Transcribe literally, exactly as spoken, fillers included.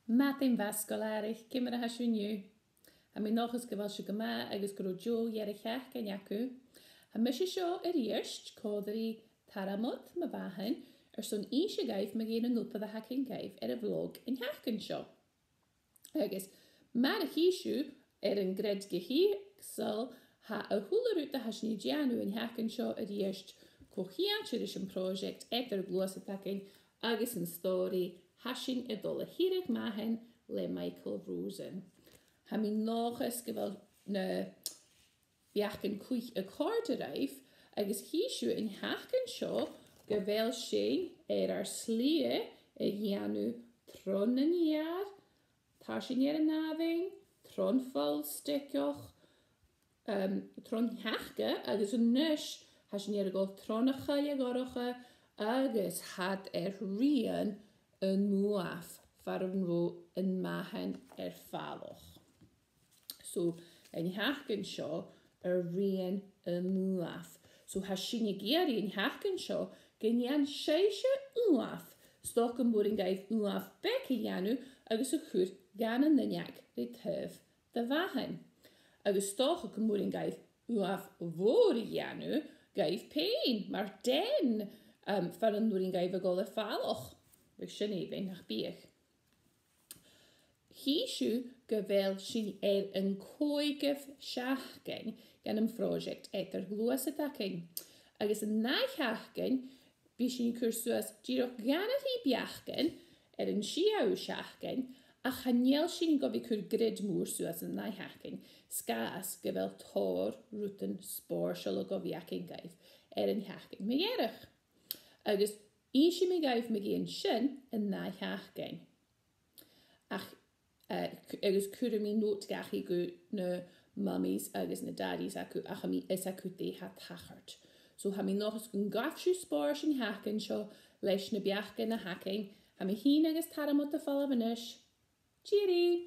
Madainn mhath, sgoilearan, ciamar a tha sibh an-diugh? Tha mi an dòchas gu bheil sibh gu math agus gun robh deagh dheireadh-seachdain agaibh. Tha mise seo a-rithist, còmhla ri Tormod, mo mhàthair, airson innse dhuibh mu dheidhinn an obair a th' againn dhuibh air a' bhlog an t-seachdain seo. Agus mar a chì sibh air an grid gu h-ìosal, tha a h-uile rud a tha sinn a' dèanamh an t-seachdain seo a-rithist co-cheangailte ris a' phròiseact eadar-ghluasad againn agus an stòiridh a tha sinn a' dol a shireadh mathan le Michael Rosen. Tha mi an dòchas gu bheil na beachdan cuideachd a' còrdadh ribh, agus chì sibh an t-seachdain seo gu bheil sinn air ar slighe a dhèanamh tron an ear, tarsainn air an abhainn, tron pholl steigeach, um, tron t-seachdain, agus a-nis tha sinn air a dhol tron a' choille dhorcha agus tha iad air rian an uaimh far an robh am mathan air falach. So, an t-seachdain seo air rian an uaimh. So, tha sinn ag iarraidh an t-seachdain seo gun dèan sibhse uaimh. 'S dòcha gum b' urrainn dhuibh uaimh beag a dhèanamh agus a chur dhan an uinneig ri taobh do mhathan. Agus 's dòcha gum b' urrainn dhuibh uaimh mhòr a dhèanamh dhuibh fhèin, mar den, um, far an urrainn dhuibh a dhol air falach. Bhiodh sin èibhinn, nach biodh? Chì sibh gu bheil sinn air an còigeamh seachdain dhen a' phròiseact eadar-ghluasad againn. Agus an ath-sheachdain, bidh sinn a' cur suas dìreach dhà no thrì beachdan air an t-siathamh seachdain, ach chan eil sinn gu bhith a' cur grid mòr suas an ath-sheachdain, 's gu bheil tòrr rudan spòrsail gu bhith againn dhuibh air an t-seachdain mu dheireadh. Agus innsidh mi dhuibh mu dheidhinn sin an ath-sheachdain. Ach, eh, c-, agus cuiridh mi nòt dhachaigh gu na mummies agus na daddies agaibh, ach tha mi fhios agaibh dè tha a' tachairt. So tha mi an dòchas gun gabh sibh spòrs an t-seachdain seo leis na beachdan a th' againn. Tha mi fhìn agus Tormod a' falbh a-nis. Tìoraidh!